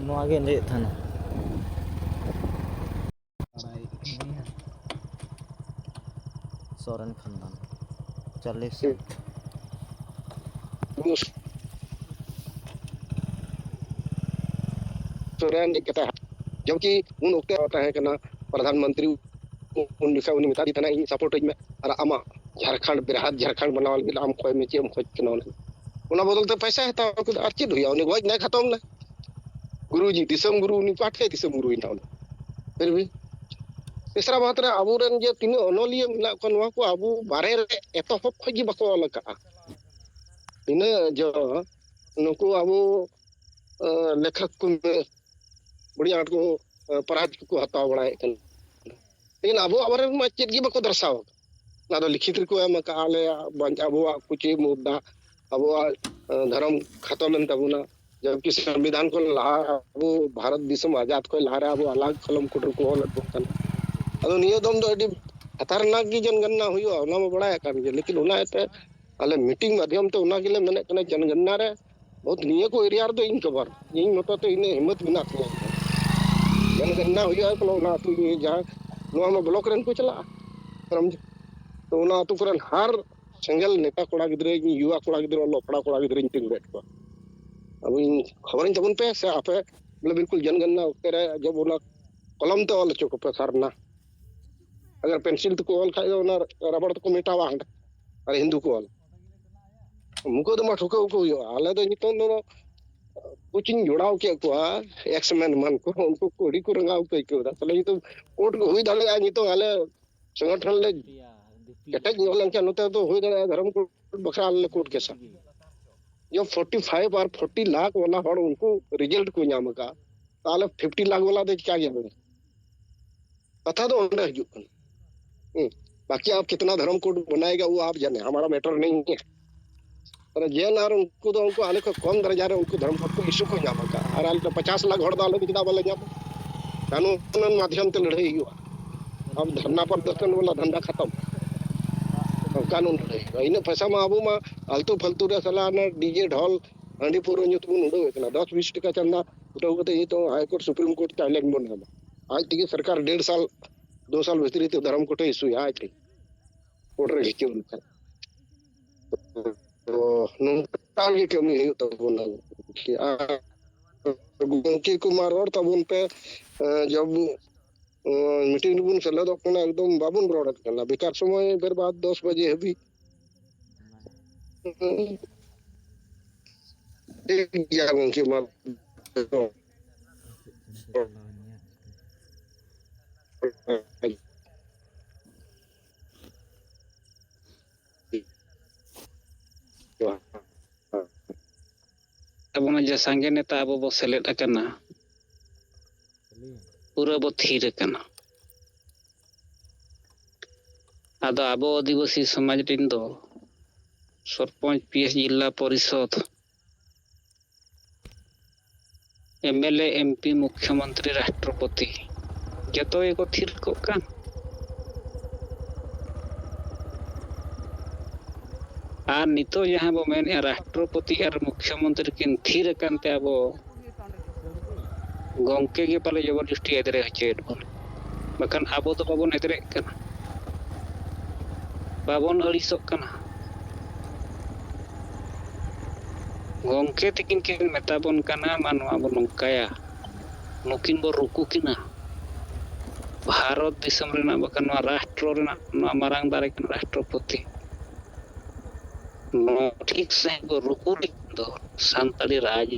ᱱᱚᱣᱟ ᱜᱮᱧ ᱞᱟᱹᱭᱮᱫ ᱛᱟᱦᱮᱱᱟ᱾ ᱥᱚᱨᱮᱱ ᱠᱷᱟᱱᱫᱟᱱ ᱪᱟᱞᱤᱥ᱾ ᱥᱚᱨᱮᱱ ᱤᱫᱤ ᱠᱟᱛᱮ, ᱡᱚᱵᱠᱤ ᱩᱱ ᱚᱠᱛᱮ ᱛᱟᱦᱮᱸ ᱠᱟᱱᱟ ᱯᱨᱚᱫᱷᱟᱱ ᱢᱚᱱᱛᱨᱤ, ᱩᱱ ᱡᱚᱠᱷᱟᱡ ᱩᱱᱤ ᱢᱮᱛᱟᱫᱤ ᱛᱟᱦᱮᱱᱟ, "ᱤᱧ ᱥᱟᱯᱳᱨᱴ ᱟᱹᱧ ᱢᱮ, ᱟᱨ ᱟᱢᱟᱜ ᱡᱷᱟᱲᱠᱷᱚᱸᱰ, ᱵᱮᱨᱦᱟᱛ ᱡᱷᱟᱲᱠᱷᱚᱸᱰ ᱵᱮᱱᱟᱣ ᱞᱟᱹᱜᱤᱫ ᱟᱢ ᱠᱷᱚᱭ ᱢᱮ, ᱪᱮᱫ ᱮᱢ ᱠᱷᱚᱡ ᱠᱟᱱᱟ ᱚᱱᱟ?" ᱚᱱᱟ ᱵᱚᱫᱚᱞ ᱛᱮ ᱯᱚᱭᱥᱟᱭ ᱦᱟᱛᱟᱣ ᱠᱮᱫᱟ, ᱟᱨ ᱪᱮᱫ ᱦᱩᱭᱩᱜᱼᱟ? ᱩᱱᱤ ᱜᱚᱡ ᱱᱟᱭ, ᱠᱷᱟᱛᱚᱢ ᱱᱟᱭ᱾ ᱜᱩᱨᱩᱡᱤ, ᱫᱤᱥᱚᱢ ᱜᱩᱨᱩ, ᱩᱱᱤ ᱚᱠᱟ ᱴᱷᱮᱡ ᱫᱤᱥᱚᱢ ᱜᱩᱨᱩᱭᱮᱱᱟ ᱩᱱᱤ? ᱯᱷᱤᱨ ᱵᱷᱤ ᱛᱮᱥᱨᱟ ᱵᱷᱟᱨᱚᱛ ᱨᱮ ᱟᱵᱚᱨᱮᱱ ᱡᱮ ᱛᱤᱱᱟᱹᱜ ᱚᱱᱚᱞᱤᱭᱟᱹ ᱢᱮᱱᱟᱜ ᱠᱚᱣᱟ, ᱱᱚᱣᱟ ᱠᱚ ᱟᱵᱚ ᱵᱟᱨᱦᱮ ᱨᱮ ᱮᱛᱚᱦᱚᱵ ᱠᱷᱚᱡ ᱜᱮ ᱵᱟᱠᱚ ᱚᱞ ᱟᱠᱟᱫᱼᱟ᱾ ᱤᱱᱟᱹ ᱡᱚ ᱱᱩᱠᱩ ᱟᱵᱚ, ᱮ, ᱞᱮᱠᱷᱚᱠ ᱠᱚ ᱟᱹᱰᱤ ᱟᱸᱴ ᱠᱚ, ᱮ, ᱯᱨᱟᱭᱤᱡᱽ ᱠᱚᱠᱚ ᱦᱟᱛᱟᱣ ᱵᱟᱲᱟᱭᱮᱫ ᱠᱟᱱᱟ᱾ ᱞᱮᱠᱤᱱ ᱟᱵᱚᱣᱟᱜ ᱵᱟᱨᱮ ᱨᱮᱢᱟ ᱪᱮᱫ ᱜᱮ ᱵᱟᱠᱚ ᱫᱚᱨᱥᱟᱣ ᱟᱠᱟᱫ᱾ ᱚᱱᱟ ᱫᱚ ᱞᱤᱠᱷᱤᱛ ᱨᱮᱠᱚ ᱮᱢ ᱟᱠᱟᱫᱼᱟ, ᱟᱞᱮᱭᱟᱜ ᱵᱟᱧ-, ᱟᱵᱚᱣᱟᱜ ᱠᱚ ᱪᱮᱫ ᱢᱩᱫᱽᱫᱟ, ᱟᱵᱚᱣᱟᱜ, ᱮ, ᱫᱷᱚᱨᱚᱢ ᱠᱷᱟᱛᱚᱢ ᱮᱱ ᱛᱟᱵᱚᱱᱟ᱾ ᱡᱚᱵᱠᱤ ᱥᱚᱝᱵᱤᱫᱷᱟᱱ ᱠᱷᱚᱱ ᱞᱟᱦᱟ, ᱟᱵᱚ ᱵᱷᱟᱨᱚᱛ ᱫᱤᱥᱚᱢ ᱟᱡᱟᱫ ᱠᱷᱚᱱ ᱞᱟᱦᱟᱨᱮ ᱟᱵᱚ ᱟᱞᱟᱜᱽ ᱠᱚᱞᱚᱢ ᱠᱩᱴᱤᱨ ᱠᱚ ᱚᱞᱮᱫ ᱵᱚᱱ ᱠᱟᱱᱟ᱾ ᱟᱫᱚ ᱱᱤᱭᱟᱹ ᱫᱚᱢ ᱫᱚ ᱟᱹᱰᱤ ᱠᱷᱟᱛᱟᱨᱱᱟᱠ ᱜᱮ ᱡᱚᱱᱜᱚᱱᱱᱟ ᱦᱩᱭᱩᱜᱼᱟ, ᱚᱱᱟ ᱢᱟ ᱵᱟᱲᱟᱭ ᱟᱠᱟᱱ ᱜᱮ, ᱞᱮᱠᱤᱱ ᱚᱱᱟ ᱤᱭᱟᱹᱛᱮ ᱟᱞᱮ ᱢᱤᱴᱤᱝ ᱢᱟᱫᱽᱫᱷᱚᱢ ᱛᱮ ᱚᱱᱟ ᱜᱮᱞᱮ ᱢᱮᱱᱮᱫ ᱠᱟᱱᱟ, ᱡᱚᱱᱜᱚᱱᱱᱟ ᱨᱮ ᱵᱚᱦᱩᱛ ᱱᱤᱭᱟᱹ ᱠᱚ ᱮᱨᱤᱭᱟ ᱨᱮᱫᱚ ᱤᱧ ᱠᱚᱵᱷᱟᱨ, ᱤᱧ ᱢᱚᱛᱚ ᱛᱮ ᱤᱱᱟᱹ ᱦᱤᱢᱢᱚᱛ ᱢᱮᱱᱟᱜ ᱛᱤᱧᱟᱹ᱾ ᱡᱚᱱᱜᱚᱱᱱᱟ ᱦᱩᱭᱩᱜᱼᱟ, ᱠᱳᱱᱳ ᱚᱱᱟ ᱟᱹᱛᱩ ᱡᱟᱦᱟᱸ ᱱᱚᱣᱟ ᱢᱟ ᱵᱞᱚᱠ ᱨᱮᱱ ᱠᱚ ᱪᱟᱞᱟᱜᱼᱟ, ᱛᱚ ᱚᱱᱟ ᱟᱹᱛᱩ ᱠᱚᱨᱮᱱ ᱦᱟᱨ ᱥᱮᱸᱜᱮᱞ ᱱᱮᱛᱟ ᱠᱚᱲᱟ ᱜᱤᱫᱽᱨᱟᱹ, ᱤᱧ ᱭᱩᱣᱟ ᱠᱚᱲᱟ ᱜᱤᱫᱽᱨᱟᱹ, ᱚᱞᱚᱜ ᱯᱟᱲᱦᱟᱣ ᱠᱚᱲᱟ ᱜᱤᱫᱽᱨᱟᱹᱧ ᱛᱤᱸᱜᱩᱭᱮᱫ ᱠᱚᱣᱟ᱾ ᱟᱵᱚᱧ ᱠᱷᱚᱵᱚᱨᱤᱧ ᱛᱟᱵᱚᱱ ᱯᱮ ᱥᱮ ᱟᱯᱮ, ᱵᱚᱞᱮ, ᱵᱤᱞᱠᱩᱞ ᱡᱚᱱᱜᱚᱱᱱᱟ ᱚᱠᱛᱮ ᱨᱮ ᱡᱚᱵ ᱚᱱᱟ ᱠᱚᱞᱚᱢ ᱛᱮ ᱚᱞ ᱦᱚᱪᱚ ᱠᱚᱯᱮ ᱥᱟᱨᱱᱟ᱾ ᱟᱜᱟᱨ ᱯᱮᱱᱥᱤᱞ ᱛᱮᱠᱚ ᱚᱞ ᱠᱷᱟᱡ ᱫᱚ ᱚᱱᱟ ᱨᱟᱵᱟᱨ ᱛᱮᱠᱚ ᱢᱮᱴᱟᱣᱟ ᱦᱟᱸᱰᱮ, ᱟᱨ ᱦᱤᱱᱫᱩ ᱠᱚ ᱚᱞ᱾ ᱢᱩᱠᱩ ᱫᱚ ᱢᱟ ᱴᱷᱩᱠᱟᱹᱣ ᱠᱚ ᱦᱩᱭᱩᱜᱼᱟ᱾ ᱟᱞᱮ ᱫᱚ ᱱᱤᱛᱚᱝ ᱫᱚ ᱠᱳᱪ ᱤᱧ ᱡᱚᱲᱟᱣ ᱠᱮᱫ ᱠᱚᱣᱟ, ᱮᱠᱥ ᱢᱮᱱ ᱢᱟᱱ ᱠᱚ, ᱩᱱᱠᱩ ᱠᱚ ᱟᱹᱰᱤ ᱠᱚ ᱨᱟᱸᱜᱟᱣ ᱠᱚ ᱟᱹᱭᱠᱟᱹᱣ ᱮᱫᱟ᱾ ᱛᱟᱦᱞᱮ ᱱᱤᱛᱚᱜ ᱠᱳᱨᱴ ᱠᱚ ᱦᱩᱭ ᱫᱟᱲᱮᱭᱟᱜᱼᱟ, ᱱᱤᱛᱚᱜ ᱟᱞᱮ ᱥᱚᱝᱜᱚᱴᱷᱚᱱ ᱞᱮ ᱠᱮᱴᱮᱡ ᱧᱚᱜ ᱞᱮᱱᱠᱷᱟᱱ ᱱᱚᱛᱮ ᱫᱚ ᱦᱩᱭ ᱫᱟᱲᱮᱭᱟᱜᱼᱟ ᱫᱷᱚᱨᱚᱢ ᱠᱳᱰ ᱵᱟᱠᱷᱨᱟ ᱟᱞᱮ ᱞᱮ ᱠᱳᱨᱴ ᱠᱮᱥᱟ᱾ ᱡᱚᱵ ᱯᱷᱳᱨᱴᱤ ᱯᱷᱟᱭᱤᱵᱷ ᱟᱨ ᱯᱷᱳᱨᱴᱤ ᱞᱟᱠᱷ ᱣᱟᱞᱟ ᱦᱚᱲ ᱩᱱᱠᱩ ᱨᱮᱡᱟᱞᱴ ᱠᱚ ᱧᱟᱢ ᱟᱠᱟᱫ, ᱛᱟᱦᱞᱮ ᱯᱷᱤᱯᱴᱤ ᱞᱟᱠᱷ ᱣᱟᱞᱟ ᱫᱚ ᱪᱤᱠᱟ ᱜᱮ ᱦᱩᱭᱩᱜᱼᱟ? ᱠᱟᱛᱷᱟ ᱫᱚ ᱚᱸᱰᱮ ᱦᱤᱡᱩᱜ ᱠᱟᱱᱟ᱾ ᱦᱩᱸ᱾ ᱵᱟᱠᱤ ᱟᱯ ᱠᱤᱛᱱᱟ ᱫᱷᱚᱨᱚᱢ ᱠᱳᱰ ᱵᱟᱱᱟᱭᱮᱜᱟ ᱣᱳ ᱟᱯ ᱡᱟᱱᱮ, ᱦᱟᱢᱟᱨᱟ ᱢᱮᱴᱟᱨ ᱱᱟᱦᱤ ᱦᱮ᱾ ᱟᱨ ᱡᱮᱱ ᱟᱨ ᱩᱱᱠᱩ ᱫᱚ ᱩᱱᱠᱩ ᱟᱞᱮ ᱠᱷᱚᱱ ᱠᱚᱢ ᱫᱟᱨᱟᱡᱟ ᱨᱮ ᱩᱱᱠᱩ ᱫᱷᱚᱨᱚᱢ ᱠᱳᱰ ᱠᱚ ᱤᱥᱩ ᱠᱚ ᱧᱟᱢ ᱟᱠᱟᱫ, ᱟᱨ ᱟᱞᱮ ᱫᱚ ᱯᱚᱪᱟᱥ ᱞᱟᱠᱷ ᱦᱚᱲ ᱫᱚ ᱟᱞᱮ ᱫᱚ ᱪᱮᱫᱟᱜ ᱵᱟᱞᱮ ᱧᱟᱢᱟ? ᱠᱟᱹᱱᱩᱱ ᱢᱟᱫᱷᱭᱚᱢ ᱛᱮ ᱞᱟᱹᱲᱦᱟᱹᱭ ᱦᱩᱭᱩᱜᱼᱟ᱾ ᱟᱵ ᱫᱷᱟᱨᱱᱟ ᱯᱨᱚᱫᱚᱨᱥᱚᱱ ᱣᱟᱞᱟ ᱫᱷᱟᱱᱫᱟ ᱠᱷᱟᱛᱚᱢ, ᱟᱵ ᱠᱟᱹᱱᱩᱱ ᱞᱟᱹᱲᱦᱟᱹᱭ ᱦᱩᱭᱩᱜᱼᱟ᱾ ᱤᱱᱟᱹ ᱯᱚᱭᱥᱟ ᱢᱟ ᱟᱵᱚ ᱢᱟ ᱟᱞᱛᱩ ᱯᱷᱟᱞᱛᱩ ᱨᱮ ᱥᱟᱞᱟ ᱚᱱᱟ ᱰᱤᱡᱮ ᱰᱷᱚᱞ ᱦᱟᱺᱰᱤ ᱯᱟᱹᱣᱨᱟᱹ ᱧᱩ ᱛᱮᱵᱚᱱ ᱩᱰᱟᱹᱣᱮᱫ ᱠᱟᱱᱟ᱾ ᱫᱚᱥ ᱵᱤᱥ ᱴᱟᱠᱟ ᱪᱟᱸᱫᱟ ᱩᱰᱟᱹᱣ ᱠᱟᱛᱮ ᱱᱤᱛᱚᱜ ᱦᱟᱭ ᱠᱳᱨᱴ ᱥᱩᱯᱨᱤᱢ ᱠᱳᱨᱴ ᱪᱟᱭᱞᱮᱱᱡᱽ ᱵᱚᱱ ᱮᱢᱟ᱾ ᱟᱡ ᱛᱮᱜᱮ ᱥᱚᱨᱠᱟᱨ ᱰᱮᱲ ᱥᱟᱞ ᱫᱩ ᱥᱟᱞ ᱵᱷᱤᱛᱨᱤ ᱛᱮ ᱫᱷᱚᱨᱚᱢ ᱠᱳᱰ ᱮ ᱤᱥᱩᱭᱟ ᱟᱡ ᱛᱮ ᱠᱳᱨᱴ ᱨᱮ ᱦᱤᱡᱩᱜ ᱞᱮᱠᱷᱟᱱ᱾ ᱛᱚ ᱱᱚᱝᱠᱟ ᱜᱮ ᱠᱟᱹᱢᱤ ᱦᱩᱭᱩᱜ ᱛᱟᱵᱚᱱᱟ᱾ ᱟᱨ ᱜᱚᱢᱠᱮ ᱠᱚᱢᱟ ᱨᱚᱲ ᱛᱟᱵᱚᱱ ᱯᱮ, ᱮᱸ, ᱡᱚᱵ, ᱮᱸ, ᱢᱤᱴᱤᱝ ᱨᱮᱵᱚᱱ ᱥᱮᱞᱮᱫᱚᱜ ᱠᱟᱱᱟ, ᱮᱠᱫᱚᱢ ᱵᱟᱵᱚᱱ ᱨᱚᱲᱮᱫ ᱠᱟᱱᱟ, ᱵᱮᱠᱟᱨ ᱥᱚᱢᱚᱭ ᱵᱮᱨᱵᱟᱫ ᱫᱚᱥ ᱵᱟᱡᱮ ᱦᱟᱹᱵᱤᱡ᱾ ᱴᱷᱤᱠ ᱜᱮᱭᱟ ᱜᱚᱢᱠᱮ, ᱢᱟ᱾ ᱛᱟᱵᱚᱱᱟ ᱡᱮ ᱥᱟᱸᱜᱮ ᱱᱮᱛᱟ ᱟᱵᱚ ᱵᱚ ᱥᱮᱞᱮᱫ ᱟᱠᱟᱱᱟ, ᱯᱩᱨᱟᱹ ᱵᱚ ᱛᱷᱤᱨ ᱟᱠᱟᱱᱟ᱾ ᱟᱫᱚ ᱟᱵᱚ ᱟᱹᱫᱤᱵᱟᱹᱥᱤ ᱥᱚᱢᱟᱡᱽ ᱨᱮᱱ ᱫᱚ ᱥᱚᱨᱯᱚᱧᱪ, ᱯᱤ ᱮᱥ, ᱡᱤᱞᱟ ᱯᱚᱨᱤᱥᱚᱫᱽ, M L A, M P, ᱢᱩᱠᱷᱭᱚᱢᱚᱱᱛᱨᱤ, ᱨᱟᱥᱴᱨᱚᱯᱚᱛᱤ ᱡᱚᱛᱚ ᱜᱮᱠᱚ ᱛᱷᱤᱨ ᱠᱚᱜ ᱠᱟᱱ᱾ ᱟᱨ ᱱᱤᱛᱚᱜ ᱡᱟᱦᱟᱸ ᱵᱚ ᱢᱮᱱᱮᱫᱼᱟ, ᱨᱟᱥᱴᱨᱚᱯᱚᱛᱤ ᱟᱨ ᱢᱩᱠᱷᱭᱚᱢᱚᱱᱛᱨᱤ ᱠᱤᱱ ᱛᱷᱤᱨ ᱟᱠᱟᱱ ᱛᱮ ᱟᱵᱚ ᱜᱚᱢᱠᱮ ᱜᱮ ᱯᱟᱞᱮ ᱡᱚᱵᱚᱨ ᱡᱚᱥᱴᱤ ᱮᱫᱽᱨᱮ ᱦᱚᱪᱚᱭᱮᱫ ᱵᱚᱱᱟ, ᱵᱟᱠᱷᱟᱱ ᱟᱵᱚ ᱫᱚ ᱵᱟᱵᱚᱱ ᱮᱫᱽᱨᱮᱜ ᱠᱟᱱᱟ, ᱵᱟᱵᱚᱱ ᱟᱹᱲᱤᱥᱚᱜ ᱠᱟᱱᱟ᱾ ᱜᱚᱢᱠᱮ ᱛᱤᱠᱤᱱ ᱠᱤᱱ ᱢᱮᱛᱟ ᱵᱚᱱ ᱠᱟᱱᱟ, ᱢᱟ ᱱᱚᱣᱟ ᱵᱚᱱ ᱱᱚᱝᱠᱟᱭᱟ, ᱱᱩᱠᱤᱱ ᱵᱚ ᱨᱩᱠᱩ ᱠᱤᱱᱟ᱾ ᱵᱷᱟᱨᱚᱛ ᱫᱤᱥᱚᱢ ᱨᱮᱱᱟᱜ ᱵᱟᱠᱷᱟᱱ ᱱᱚᱣᱟ ᱨᱟᱥᱴᱨᱚ ᱨᱮᱱᱟᱜ ᱱᱚᱣᱟ ᱢᱟᱨᱟᱝ ᱫᱟᱨᱮ ᱠᱟᱱᱟ ᱨᱟᱥᱴᱨᱚᱯᱚᱛᱤ᱾ ᱱᱚᱣᱟ ᱴᱷᱤᱠ ᱥᱟᱺᱦᱤᱡ ᱵᱚ ᱨᱩᱠᱩ ᱞᱮᱠᱷᱟᱱ ᱫᱚ ᱥᱟᱱᱛᱟᱲᱤ ᱨᱟᱡᱽ